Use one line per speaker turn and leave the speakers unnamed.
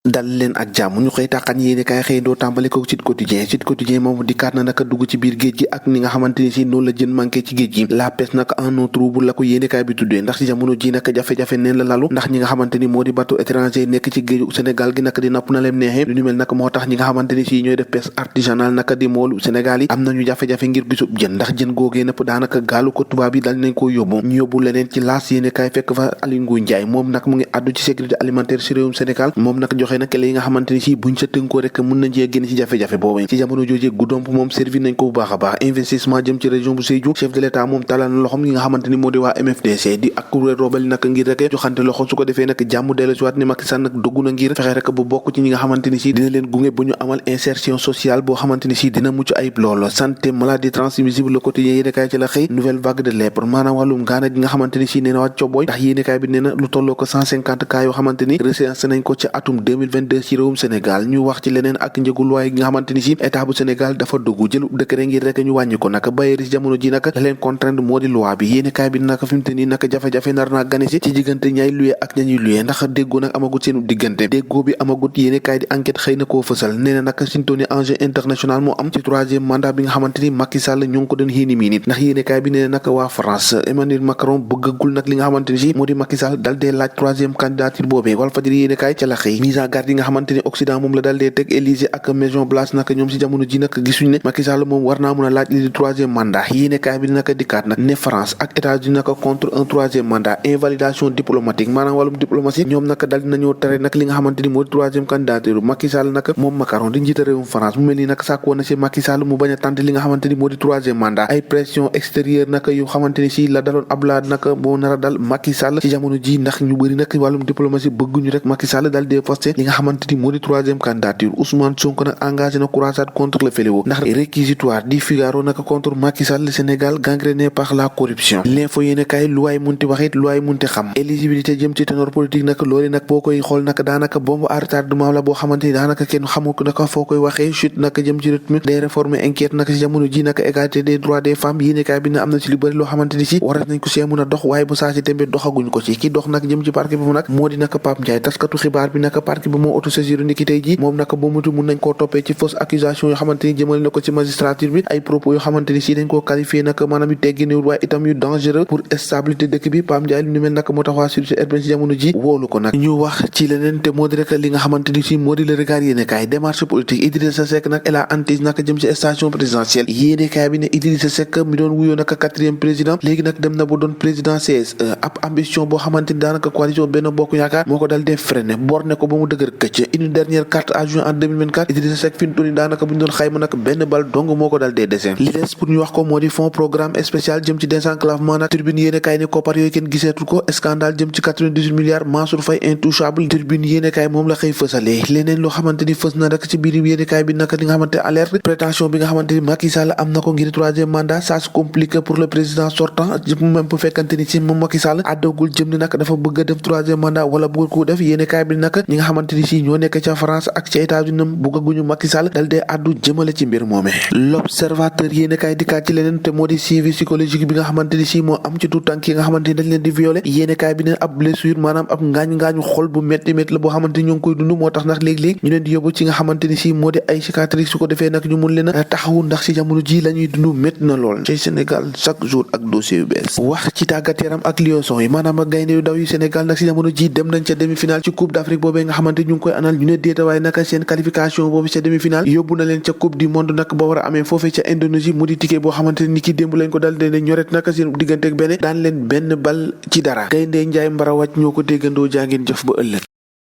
dal leen ak jàmm ñu xëy tàqan yéene kaay xëy doo tàmbale ko Sud Quotidien moom dikkaat na naka dugg ci biir géej gi ak ni nga xamante ni si noonu la jën manqué ci géej gi la pêche naka en eau trouble la ko yéene kaay bi tuddee ndax ci jamono ji naka jafe-jafe neen la lalu ndax ñi nga xamante ni moo di bateau étranger nekk ci géeju Sénégal gi naka di napp na leen neexee lu ñu mel naka moo tax ñi nga xamante ni si ñooy def pêche artisanale naka di moolu Sénégal yi am nañu jafe-jafe ngir gisub jën ndax jën googee nëpp daanaka gaalu ko tubaab yi dal nañ ko yóbbu ñu yóbbu leneen ci laas yéene kaay fekk fa Aly Ngouille Ndiaye moom nag mu ngi àddu ci sécurité alimentaire ci réewum Sénégal moom nag joxe nag li nga xamante ni si buñ sa tënkoo rek mën nañ cee génn ci jafe-jafe boobu ci jamono joojee Goudomp moom servi nañ ko bu baax a baax investissement jëm ci région bu Sédhiou chef de l'état moom talal na loxom ñi nga xamante ni moo di waa MFDC di ak kuréel roobali nag ngir rek joxante loxo su ko defee nag jàmm dellu si waat ni Macky Sall nag dugg na ngir fexe rek bu bokk ci ñi nga xamante ni si dina leen gunge bu ñu amal insertion sociale boo xamante ni si dina mucc ayib lool santé maladie transmissible le quotidien yéenekaay ci la xëy nouvelle vague de lèpre maanaam wàllum gaana gi nga xamante ni si nee na waat cobooy ndax yéenekaay bi nee na lu tolloo ko 150 cas yoo xamante ni recensé nañ ko ci atum 2022 ci réewum Sénégal ñu wax ci leneen ak njëgu luwaay gi nga xamante ni si état bu Sénégal dafa dugg jël décret ngir rek ñu wàññi ko nag bayeeri si jamono ji nag la leen contrainte moo di loi bi yéenekaay bi nag fi mu te nii nag jafe-jafe nar naa gane si ci diggante ñay luye ak ñañuy luye ndax déggoo nag amagut seenu diggante déggoo bi amagut yéenekaay di enquête xëy na koo fësal nee na nag sintooni enjeu international moo am ci troisième mandat bi nga xamante ni Macky Sall ñu ngi ko doon xiini mii nit ndax yéenekaay bi nee na nag waa France Emmanuel Macron bëggagul nag li nga xamante ni si moo di Macky Sall dal dee laaj troisième candidature boobee Walfadjri yéenekaay ca la xëy mise en garde yi nga xamante ni Occident moom la dal dee teg Élysée ak Maison Blanche nag ñoom si jamono ji nag gisuñu ne Macky Sall moom war naa mën a laaj li di troisième mandat yéenekaay bi nag dikkaat nag ne France ak États-Unis nag contre un troisième mandat invalidation diplomatique maanaam wàllum diplomatie ñoom nag dal dinañoo tere nag li nga xamante ni moo di troisième candidature Macky Sall nag moom Macron di njiita réewum France mu mel ni nag sàkk woon na si Macky Sall mu bañ a tànte li nga xamante ni moo di troisième mandat ay pression extérieure nag yu xamante ni si la daloon Abdoulaye nag moo nar a dal Macky Sall ci jamono ji ndax ñu bëri nag wàllum diplomatie bëgguñu rek Macky Sall dal dee posté li nga xamante ni moo di troisième candidature Ousmane Sonko nag engagé na croisade contre le fléau ndax réquisitoire di Figaro nag contre Macky Sall le Sénégal gangréné par la corruption l'info yéene kay lu waay munti waxit lu waay munti xam éligibilité jëm ci ténor politique nag loolu nag boo koy xool nag daanaka bombe à retardement la boo xamante ni daanaka kenn xamul ko nag foo koy waxee chute nag jëm ci rythme des réformes inquiètes nag si jamono ji nag égalité des droits des femmes yéene kay bi na am na ci lu bëri loo xamante ni si warat nañ ko see mën a dox waaye bu saa si tembe doxaguñ ko ci ki dox nag jëm ci parquet bi mu nag moo di nag Pape Ndiaye taskatu xibaar bi nag parquet bi moo autosaisir ni ki tey ji moom nag boo mutu mun nañ koo toppee ci fausse accusation yoo xamante ni jëmale na ko ci magistrature bi ay propos yoo xamante ni si dañ koo qualifié nag maanaam yu tegginewul waaye itam yu dangereux pour stabilité dëkk bi Pape Ndiaye lu ni mel nag moo tax waa sécurité urbaine si jamono ji wóolu ko nag ñu wax ci leneen te moo di rek li nga xamante ni si moo di le regard yéenekaay démarche politique Idrissa Seck nag et la antise nag jëm ci station présidentielle yéenekaay bi ne Idrissa Seck mi doon wuyoo nag 4e président léegi nag dem na ba doon président CSE ab ambition boo xamante ni daanaka coalition Benno Bokk Yaakaar moo ko dal def freiné borné ko ba mu dëgër këcc une dernière carte à jouer en 2024 Idrissa Seck fi mu toll nii daanaka bu ñu doon xayma nag benn bal dong moo ko dal dee dessin li des pour ñu wax ko moo di fonds programme spécial jëm ci désenclavement nag Tribune yéenekaay ne koppar yooyu kenn giseetul ko scandale jëm ci 98 milliards Mansour Faye intouchable Tribune yéenekaay moom la xëy fësalee leneen loo xamante ni fës na rek ci biir yéenekaay bi nag li nga xamante alerte prétention bi nga xamante ni Macky Sall am na ko ngir troisième mandat ça se complique pour le président sortant même bu fekkante ni ci moom Macky Sall àddagul jëm ni nag dafa bëgg a def troisième mandat wala bëgg ko def yéenekaay bi nag ñi nga xamante ni si ñoo nekk ca France ak ca États-Unis bëggaguñu Macky Sall dal dee àddu jëmale ci mbir moomee l'observateur yéenekaay dikkaat ci leneen te moo di suivi psychologique bi nga xamante ni si moo am ci tout tànk yi nga xamante ni dañ leen di violer yéenekaay bi ne ab blessure maanaam ab ngaañu xol bu métti la boo xamante ni ñoo ngi koy dund moo tax nag léegi-léegi ñu leen di yóbbu ci nga xamante ni si moo di ay cicatrices su ko defee nag ñu mun leen a taxawu ndax si jamono ji la ñuy dund métti na lool ci Sénégal chaque jour ak dossier yu bees wax ci tàggat yaram ak Lions yi maanaam ak gaynde yu daw yu Sénégal nag si jamono ji dem nañ ca demi-finale ci coupe d'Afrique boobee nga xamante ñu ngi koy anal ñu ne déeta waaye nag seen qualification boobu ca demi-finale yóbbu na leen ca coupe du monde nag ba war a amee foofee ca Indonésie mu di ticket boo xamante ni ki démb lañ ko dal dee ñoret nag seen diggante ak benn daan leen benn bal ci dara gaynde Njaay Mbarawaj ñoo ko déggandoo jaa ngeen jëf ba ëllëg